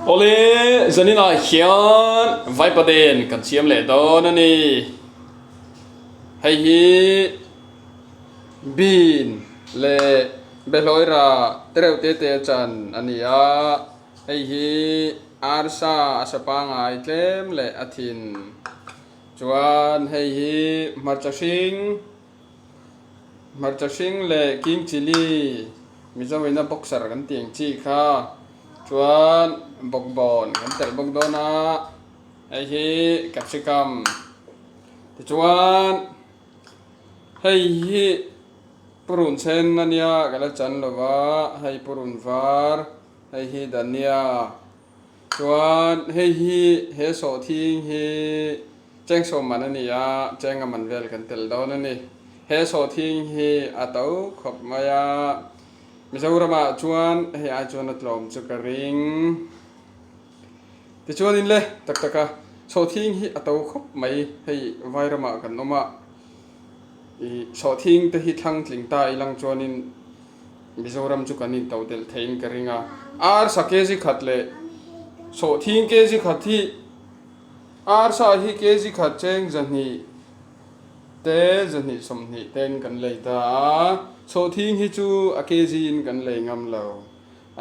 Awle, zaninah hian Vaipaden kan siam leh dawn a ni. Hei hi bean leh behlawi rah tereuh te te chan a ni a, hei hi arsa a sa pangai tlem leh a thin. Chuan hei hi hmarcha hring. Hmarcha hring leh king chilli Mizo ina boxer kan tih ang chi kha chuan bawkbawn kan telh bawk dawn a hei hi capsicum tichuan hei hi purun sen a nia ka la chan lo va hei purun var hei hi dania Chuan hei hi he sawhthing hi chengsawm man a ni a, chenga man vel kan tel dawn a ni. He sawhthing hi a to khawp mai a, Mizoramah chuan hei ai chuan a tlawm chu ka ring. Tichuanin le tak tak a, sawhthing hi a to khawp mai hei Vairamah kan awm a, ih sawhthing te hi thlang tling ta ilang chuanin Mizoram chu kan in to delh theiin ka ring a, arsa kg khat leh sawhthing kg khat hi arsa hi kg khat cheng zahnih te zahnih sawmhnih ten kan lei ta a, sawhthing hi chu a kg in kan lei ngam lo,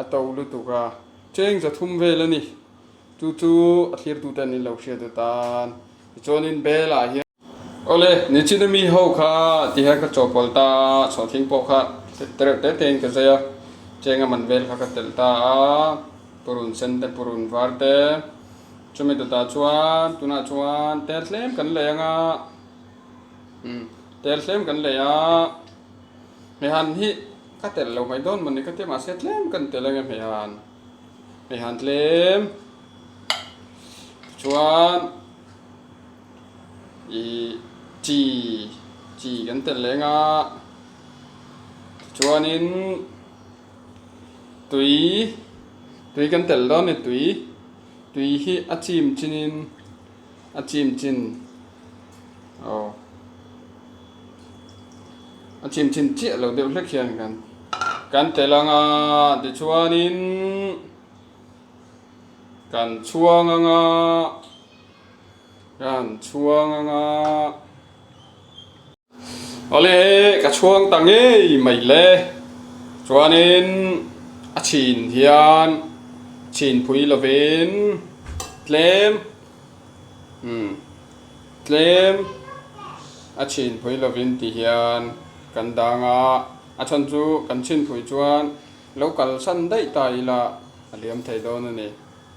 a to lutuk a, cheng zathum vel a ni, chu chu a thlirtu ten in lo hriat atan tichuanin bel ah hian. Awle, nichin a mi ho kha ti hian ka chawhpawlh ta a, chhawhthing pawh kha tereuh te tein ka zai a, cheng a man vel kha ka telh ta a, purun sen te purun var te, chumi dawtah chuan tunah chuan tel tlem kan lei ang a, umm tel tlem kan lei a, hmeihan hi ka telh lo mai dawn mawni ka ti a mahse tlem kan telh ang e hmeihan, hmeihan tlem tichuan. Ih chi chi kan telh leng a tichuanin tui tui kan telh dawn a ni tui tui hi a chim chinin a chim chin aw a chim chin chiah lo deuh hlek hian kan kan telh ang a tichuanin kan chhuang ang a. Kan chhuang anga. Awle ka chhuang ta ngei mai le. Chuanin a chhin hian chhin phui lovin tlem umm tlem a chhin phui lovin ti hian kan dang a, a chhan chu kan chhin phui chuan lo kalsan daih ta ila a liam thei dawn a ni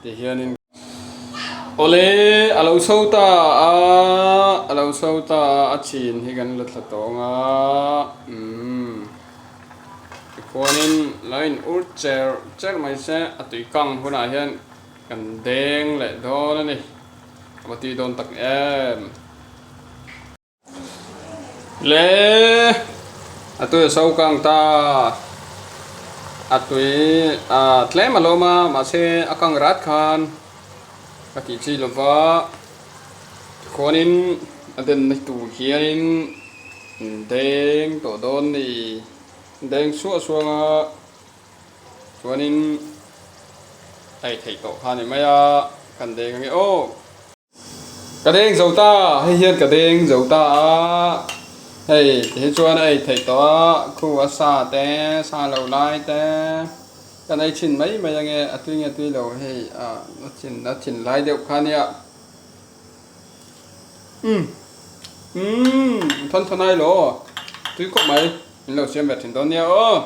ti hianin. Awle, a lo chho ta a, a lo chho ta a, a chin hi kan la thla tawng a, umm tikhuanin lo in ur cher cher mai se, a tui kang hunah hian kan deng leh dawn a ni, a va tui dawn tak em. Le a tui a so kang ta a tui a tlem a lawm a mahse a kang rat khan ka tih chi lova tikhuanin a denna tur hianin deng tawh dawn a ni deng suah suang a chuanin a ei theih tawh kha a ni mai a kan deng ange aw. Ka deng zo ta, hei hian ka deng zo ta a, hei ti hi chuan a ei theih tawh a, khu a sa te, sa lo lai te, kan ei chhin mai mai ange, a tui nge tui lo hei a chin a thin lai deuh kha nia, umm umm thawn thawn ai lo, tui khawp mai, min lo siam ve thin dawn nia aw.